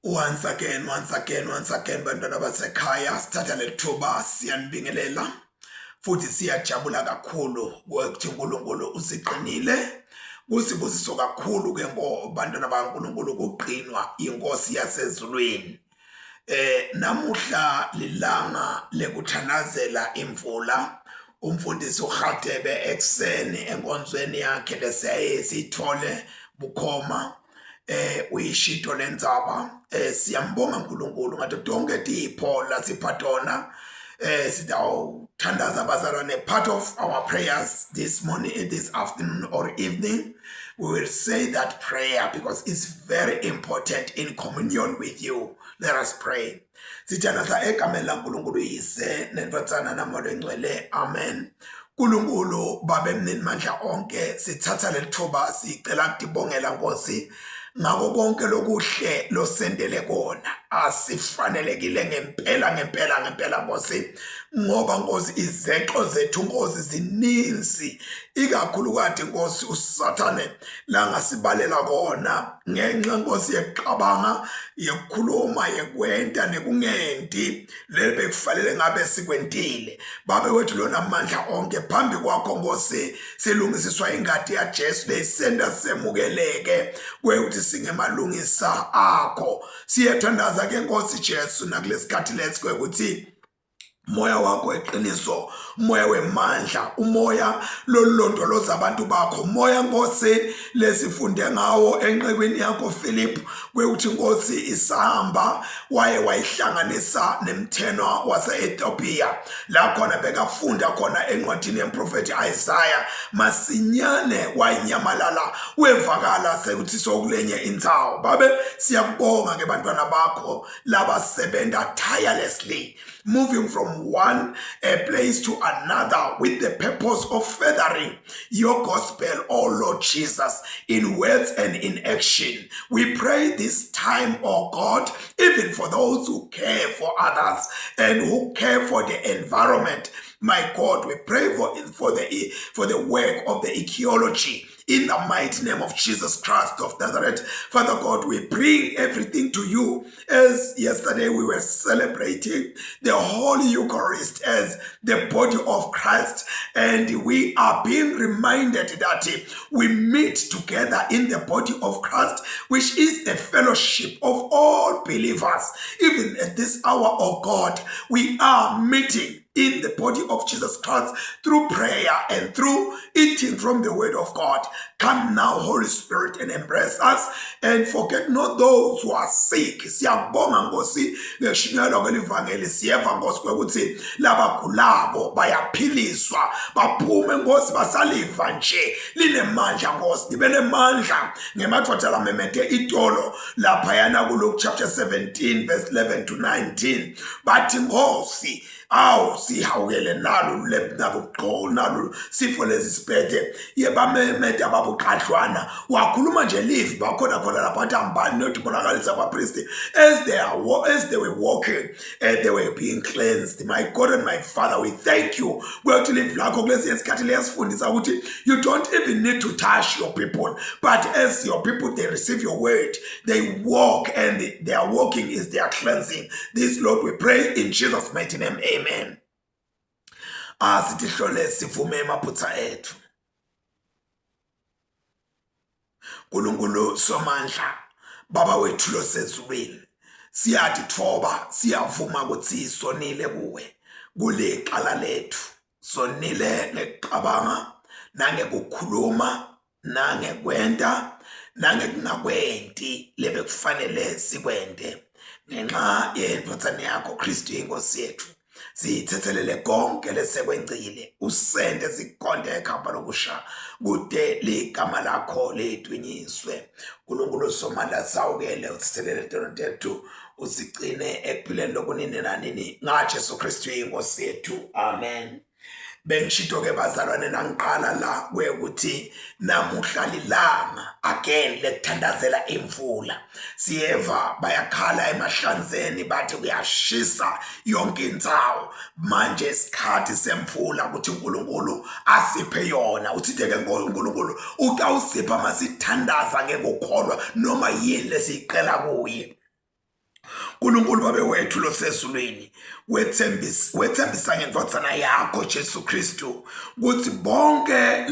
Once again, once again, once again bantwana basekhaya sithatha lelithuba siyanibingelela futhi siyajabula kakhulu ukuthi uNkulunkulu usiqinile kusibusiso kakhulu ke ngobantwana bakaNkulunkulu kugqinwa inkosi yasezulwini. Namuhla lilanga lekuthandazela imvula. Umfundisi uRhadebe ekuseni enkonzweni yakhe lesiyaye siyithole bukhoma uyishito lendzaba. Siyambonga uNkulunkulu ngato tonke tipho lasipha tona. Sitawuthandaza bazalwane, part of our prayers this morning, this afternoon or evening, we will say that prayer because it's very important in communion with you. Let us pray. Sithandaza egameni laNkulunkulu Yise neNdvodzana naMoya Longcwele. Amen. Nkulunkulu Babe mninimandla onke, sithatha leli thuba sicela kutibongela Nkosi ngako konke lokuhle losendele kona. Asifanelekile ngempela ngempela ngempela Nkosi, ngoba Nkosi izexo zethu Nkosi zininzi, ikakhulukati Nkosi uSathane langasibalela kona ngenxa Nkosi yekuqabanga, yekukhuluma, yekwenta nekungenti leli bekufanele ngabe sikwentile. Babe wethu lona mandla onke, phambi kwakho Nkosi silungisiswa ingadi yaJesu leyisenda semukeleke kwekuthi singemalungisa akho. Siyethandaza ke Nkosi Jesu nakulesikhathi lesi kwekuthi moya wakho eqiniso, umoya wemandla, umoya lolondoloza abantu bakho, umoya Nkosi lesifunde ngawo enqekwini yakho Philip kwekuthi Nkosi isahamba waye wayihlanganisa nemthenwa wase-Ethiopia la khona bekafunda khona encwadini yemprofethi Isaiah. Masinyane wayinyamalala wevakala sekuthi sokulenye indzawo. Babe, siyakubonga ke bantwana bakho labasebenza tirelessly, moving from one place to another with the purpose of furthering your gospel, oh Lord Jesus, in words and in action. We pray this time, oh God, even for those who care for others and who care for the environment. My God, we pray for the work of the ecology in the mighty name of Jesus Christ of Nazareth. Father God, we bring everything to you. As yesterday we were celebrating the Holy Eucharist as the body of Christ, and we are being reminded that we meet together in the body of Christ, which is the fellowship of all believers. Even at this hour, oh God, we are meeting in the body of Jesus Christ through prayer and through eating from the word of God. Come now, Holy Spirit, and embrace us, and forget not those who are sick. Siyabonga Nkosi ngeshunyayelwa kwelivangeli. Siyeva Nkosi kwekuthi labagulako bayaphiliswa, baphume Nkosi basaliva nje linemandla Nkosi, libe nemandla ngemadvodza lamemete itolo laphayana kuLuke chapter 17 verse 11 to 19, bathi Nkosi awu sihawukele nalo nalo nalo sifo lezi siphethe yebamemeta babuqadlwana. Wakhuluma nje live bakhona khona lapha athi hambani nothi bonakalisa abapristi. As they were walking and they were being cleansed. My God and my Father, we thank you kuyothi live lakho kulesinye isikhathi liyasifundisa ukuthi you don't even need to touch your people, but as your people they receive your word, they walk, and their walking is their cleansing. This, Lord, we pray in Jesus' mighty name. Amen. Asitihlole sivume emaphutha ethu. Nkulunkulu Somandla, Baba wethu losezulwini, siyatitfoba, siyavuma ukuthi sonile kuwe kuliqala lethu. Sonile ngekucabanga nangekukhuluma nangekwenta nangekungakwenti lebekufanele sikwente. Ngenxa yendvodzana yakho Kristu inkosi yethu, siyithethelele konke lesekwencile, usende sikonde ekhamba lokusha kude ligama lakho litwinyiswe. Nkulunkulu Somandla, sawukele uthethelele tono tethu, usigcine ekuphileni lokunini nanini ngaJesu Kristu inkosi yethu. Amen. Bengishito ke bazalwane nangiqala la kwekuthi namuhla lilanga again lekuthandazela imvula. Siyeva bayakhala emahlanzeni bathi kuyashisa yonke indzawo. Manje isikhathi semvula ukuthi uNkulunkulu asiphe yona. Uthi ke uNkulunkulu utawusipha masithandaza ngekukholwa noma yini lesiyiqela kuye. Nkulunkulu babe wethu losezulwini wethembisa wethembisa ngendvodzana yakho Jesu Kristu ukuthi bonke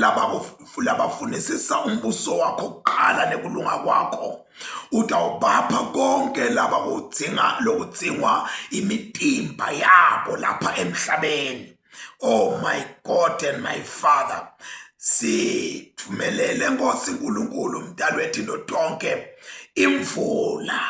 labafunisisa umbuso wakho kuqala nekulunga kwakho utawubapha konke labakudzinga lokudzingwa imitimba yabo lapha emhlabeni. Oh my God and my Father, sithumelele Nkosi uNkulunkulu mdali wethinto tonke imvula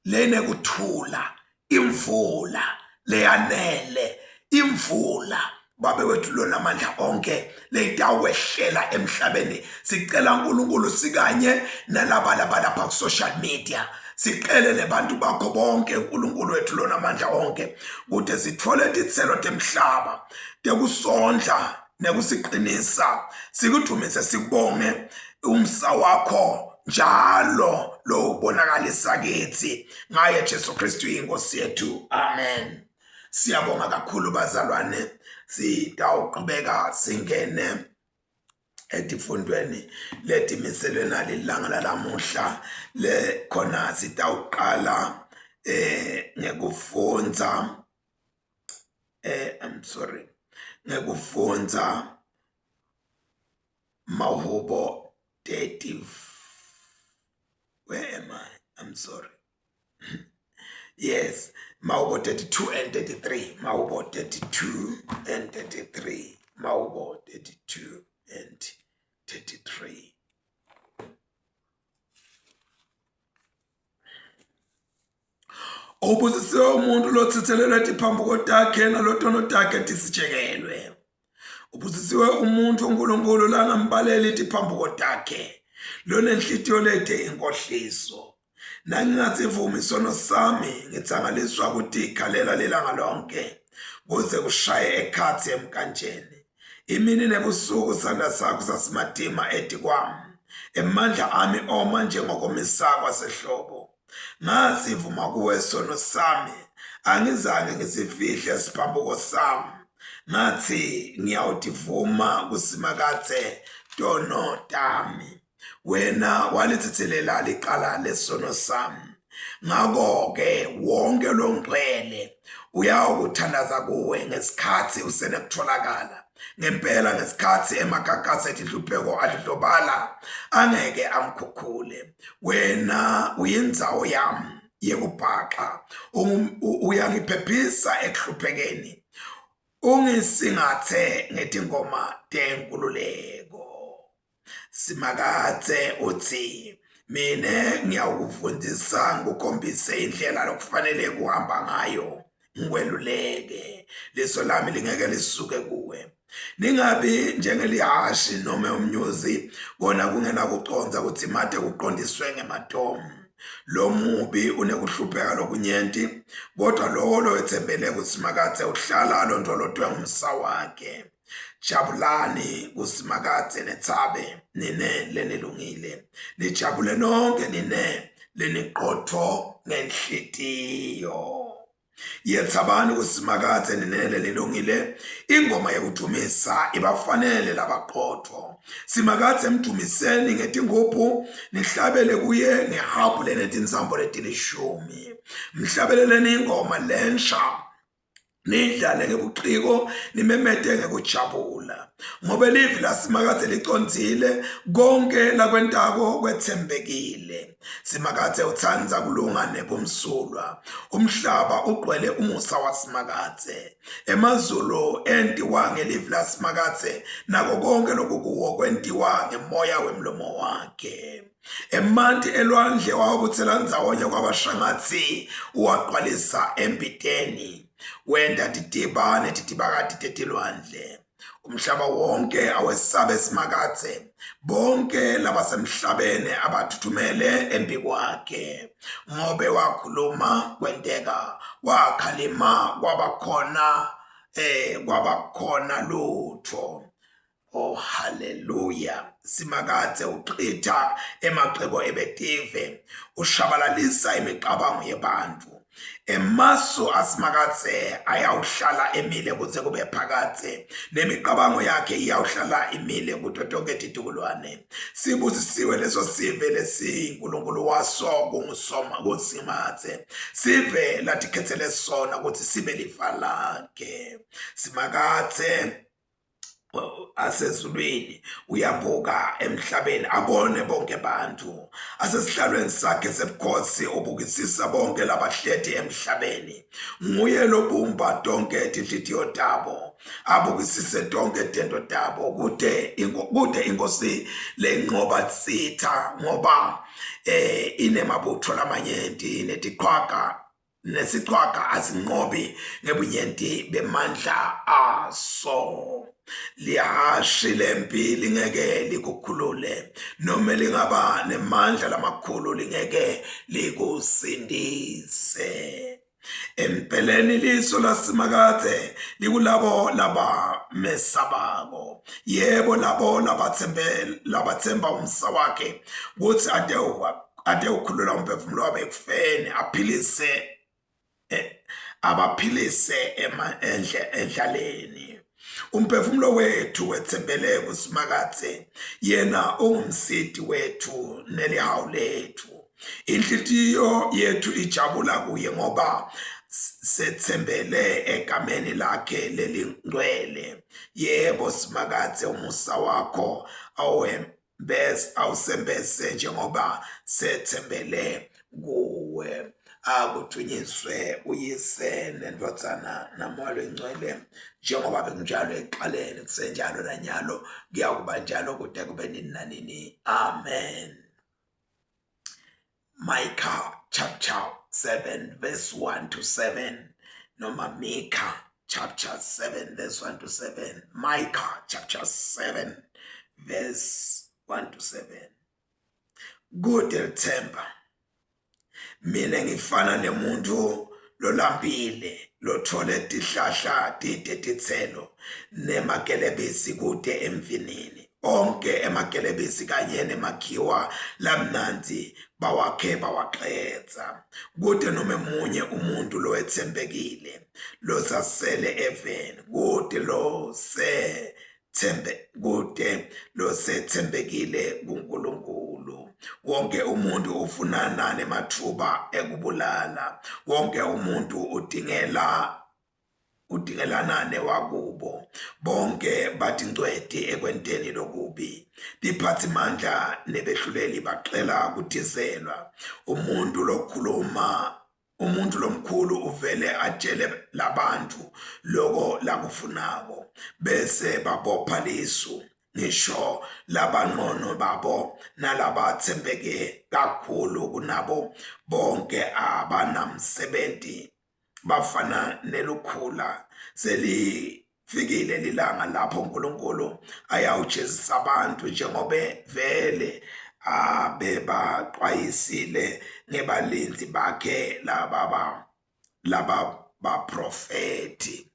lenekuthula, imvula leyanele, imvula babe wethu lonamandla onke leyitawehlela emhlabeni. Sicela uNkulunkulu sikanye nalaba labalapha ku social media, sicele nebantu bakho bonke uNkulunkulu wethu lonamandla onke kude sithole titselo temhlaba tekusondla nekusiqinisa, sikudumise sikubonge umsa wakho njalo lo ubonakalisa kithi ngaye Jesu Kristu inkosi yethu. Amen. Siyabonga kakhulu bazalwane, sitawuqhubeka singene etifundweni letimiselwe nalilanga lalamuhla le khona sitawuqala ngekufundza I'm sorry ngekufundza Mahubo 30. Where am I? I'm sorry. Yes, Mahubo 32 and 33. Mahubo 32 and 33. Mahubo 32 and 33. Ubusisiwe umuntu lothethelelwe tiphambuko takhe nalotono takhe tisitshekelwe. Ubusisiwe umuntu uNkulunkulu langambaleli tiphambuko takhe, lonenhlitiyo lete inkohliso. Nangingasivumi isono sami, ngitsangaliswa kutikhalela lilanga lonke, kuze kushaye ekhatsi emkantsheni. Imini nebusuku sandla sakho sasimatima etikwami, emandla ami oma njengokomisa kwasehlobo. Ngasivuma kuwe sono sami, angizange ngisifihle siphambuko sami. Ngathi ngiyawutivuma kuSimakadze tono tami. Wena walithethelela licala lesono sami. Ngakho-ke wonke longcwele uyawukuthandaza kuwe ngesikhathi usenekutholakala. Ngempela ngesikhathi emagagasi etinhlupheko adlondlobala angeke amkhukhule. Wena uyindzawo yami yekubhaxa, uyangiphephisa ekuhluphekeni. Ungisingathe ngetingoma tenkululeko. Simakadze utsi, Mine ngiyawukufundisa ngikukhombise indlela lokufanele kuhamba ngayo, ngikweluleke. Liso lami lingeke lisuke kuwe. Ningabi njengelihhashi nome umnyuzi, kona kungenakucondza kutsi mate kuqondiswe ngematomu. Lo mubi unekuhlupheka lokunyenti, kodwa lowo lowetsembele kuSimakadze uhlala alondvolotwe ngumsa wakhe. Jabulani kuSimakadze netsabe nine lenilungile, nijabule nonke nine leniqotho ngenhlitiyo. Yetsabani kuSimakadze nine lenilungile, ingoma yekudumisa ibafanele labaqotho. Simakadze mdumiseni ngetingubhu, nihlabele kuye ngehabhu lenetintsambo letilishumi. Mhlabeleleni ingoma lensha nidlale ngebuciko nimemete ngekujabula ngobe livi laSimakadze licondzile konke lakwentako kwetsembekile. Simakadze utsandza kulunga nebumsulwa, umhlaba ugcwele umusa waSimakadze. Emazulu entiwa ngelivi laSimakadze, nako konke lokukuwo kwentiwa ngemoya wemlomo wakhe. Emanti elwandle wawabutsela ndzawonye kwaba shangatsi uwagcwalisa embiteni. Wenta titiba netitibakati tetilwandle. Umhlaba wonke awesabe Simakadze, bonke labasemhlabeni abathuthumele embikwakhe. Ngobe wakhuluma kwenteka, wakhalima kwaba khona kwaba khona lutfo. Oh haleluya. Simakadze uchitha emacebo ebetive, ushabalalisa imicabango yebantfu. Emasu aSimakadze ayawuhlala emile kuze kube phakadze, nemicabango yakhe iyawuhlala imile kuto tonkhe titukulwane. Sibusisiwe leso sive lesiNkulunkulu waso kungusoma kuSimakadze, sive latikhetsele sona kutsi sibe lifa lakhe. Simakadze asezulwini uyabuka emhlabeni abone bonke bantu asesihlalweni sakhe sebukhosi ubukisisa bonke labahleti emhlabeni nguye lobumba tonke tinhlitiyo tabo abukisise tonke tento tabo kute kute inkosi lenqoba sitha ngoba eh inemabutho lamanyenti netiqhwaga nesichwaga asinqobi ngebunyenti bemandla aso lihashi lempi lingeke likukhulule noma lingaba nemandla lamakhulu lingeke likusindise empeleni liso lasimakadze likulabo labamesabako yebo labo labatsembe labatsemba umsa wakhe kutsi atewuwa atewukhulula umphefumulo wabo ekufeni aphilise eh, abaphilise endlaleni umphefumulo wethu wetsembele kuSimakadze yena ungumsiti wethu nelihawu lethu inhlitiyo yethu ijabula kuye ngoba setsembele egameni lakhe lelingcwele yebo Simakadze umusa wakho awe bese awusembese njengoba sethembele kuwe akuthunyiswe uyise nendvodzana namoya longcwele njengoba bekunjalo ekuqaleni kusenjalo nanyalo kuyakuba njalo kude kube nini nanini amen Micah chapter 7 verse 1 to 7 noma Micah chapter 7 verse 1 to 7 Micah chapter 7 verse 1 to 7 Kude lithemba mina ngifana nemuntu lolambile lothole tihlahla tide titselo nemagelebisi kude emvinini onke emagelebisi kanye nemakhiwa lamnandzi bawakhe bawaqedza kude noma munye umuntu lowetsembekile losasele eveni kude lose thembe kude losethembekile kuNkulunkulu wonke umuntu ufunana nemathuba ekubulala wonke umuntu udingela udingelana newakubo bonke batincweti ekwenteni lokubi liphathimandla nebehluleli baxela kudizelwa umuntu lokhuluma umuntu lomkhulu uvele atshele labantu loko lakufunako bese babopha lisu ngisho labangcono babo nalabathembeke kakhulu kunabo bonke abanamsebenzi bafana nelukhula selifikile lilanga lapho uNkulunkulu ayawujezisa abantu njengobe vele abebaxwayisile ngebalinzi bakhe laba laba baprofeti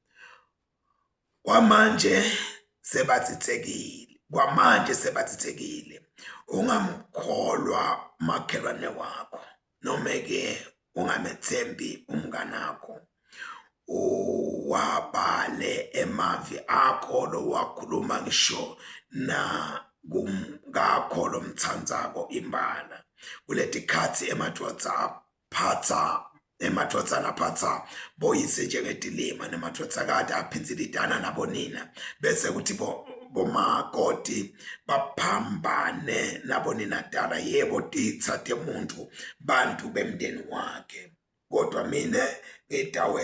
kwamanje sebathithekile kwamanje sebathithekile ungamkholwa makhelwane wakho noma-ke ungamethembi umnganakho uwabhale emavi akho lowakhuluma ngisho nakumkakho lomtsandzako imbala kuletikhatsi emadvodza aphatsa emadvodzana aphatsa boyise njengetilima nemadvodzakati aphindzilitana nabonina bese kuthi bomakoti baphambane naboninatala yebo titsa temuntu bantu bemndeni wakhe kodwa mina ngitawe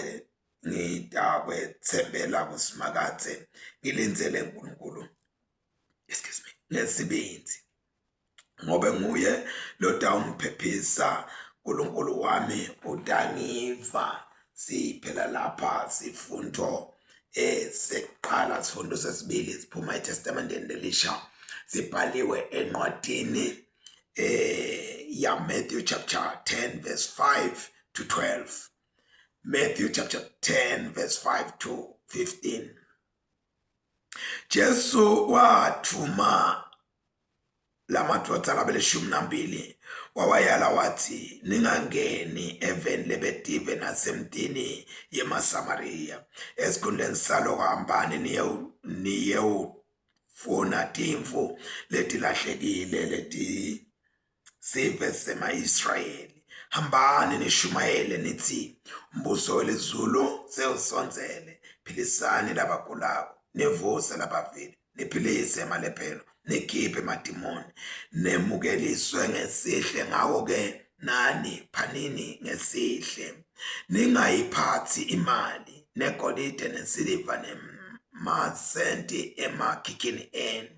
ngitakwetsembela kuSimakadze ngilindzele uNkulunkulu excuse me ngesibindzi ngobe nguye lotawungiphephisa uNkulunkulu wami utangiva siphela lapha sifundo eh sekuqala sifundo sesibili siphuma eTestamenteni lelisha sibhaliwe encwadini eh ya Matthew chapter 10 verse 5 to 12 Matthew chapter 10 verse 5 to 15 Jesu wathuma lamadvodza labelishumi nambili. Wawayala wathi, Ningangeni eveni lebetive nasemtini yemaSamariya. Esikhundleni saloko hambani niyewufuna timvu letilahlekile leti sive sema-Israyeli. Hambani nishumayele nithi, umbuso welizulu sewusondzele. Philisani labagulako, nivuse labafile, niphilise emalephelo, nikhiphe emadimoni. Nemukeliswe ngesihle, ngako-ke nani phanini ngesihle. Ningayiphathi imali, negolide, nesiliva, nemasenti emakhikhini enu.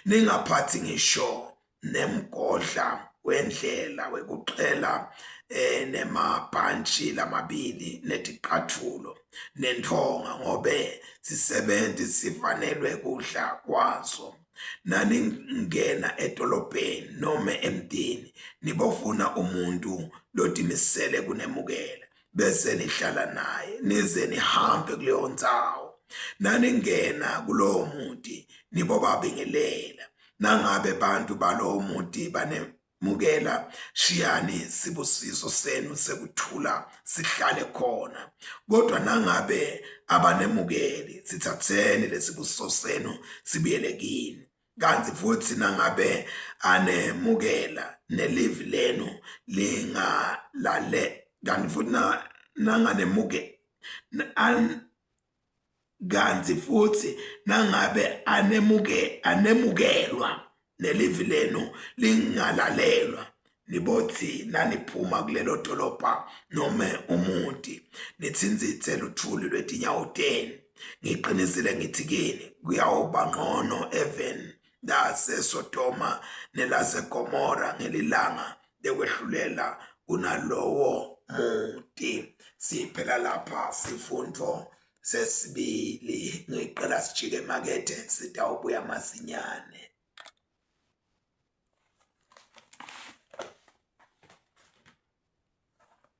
Ningaphathi ngisho nemgodla wendlela wekucela eh nemabhantshi lamabili netiqathulo nentonga ngobe sisebenzi sifanelwe kudla kwaso. Naningena edolobheni nome emtini nibofuna umuntu lotimisele kunemukela bese nihlala naye nize nihambe kuleyo ndzawo. Naningena kulowo muti nibobabingelela. Nangabe bantu balowo muti banemukela, shiyani sibusiso senu sekuthula sihlale khona. Kodwa nangabe abanemukeli, sithatheni lesibusiso senu sibuyele kini. Kanti futhi nangabe anemukela nelivi lenu lingalale kanti futhi nanganemuke kanti futhi nangabe anemuke anemukelwa nelivi lenu lingalalelwa nibothi naniphuma kulelo dolobha nome umuti nithinzithe luthuli lwetinyawo tenu. Ngiqinisile ngithi kini kuyawuba ngcono eveni laseSodoma nelaseGomora ngelilanga lekwehlulela kunalowo muti. Siphela lapha sifundo sesibili. Ngiqela sijike emakethe sitawubuya masinyane.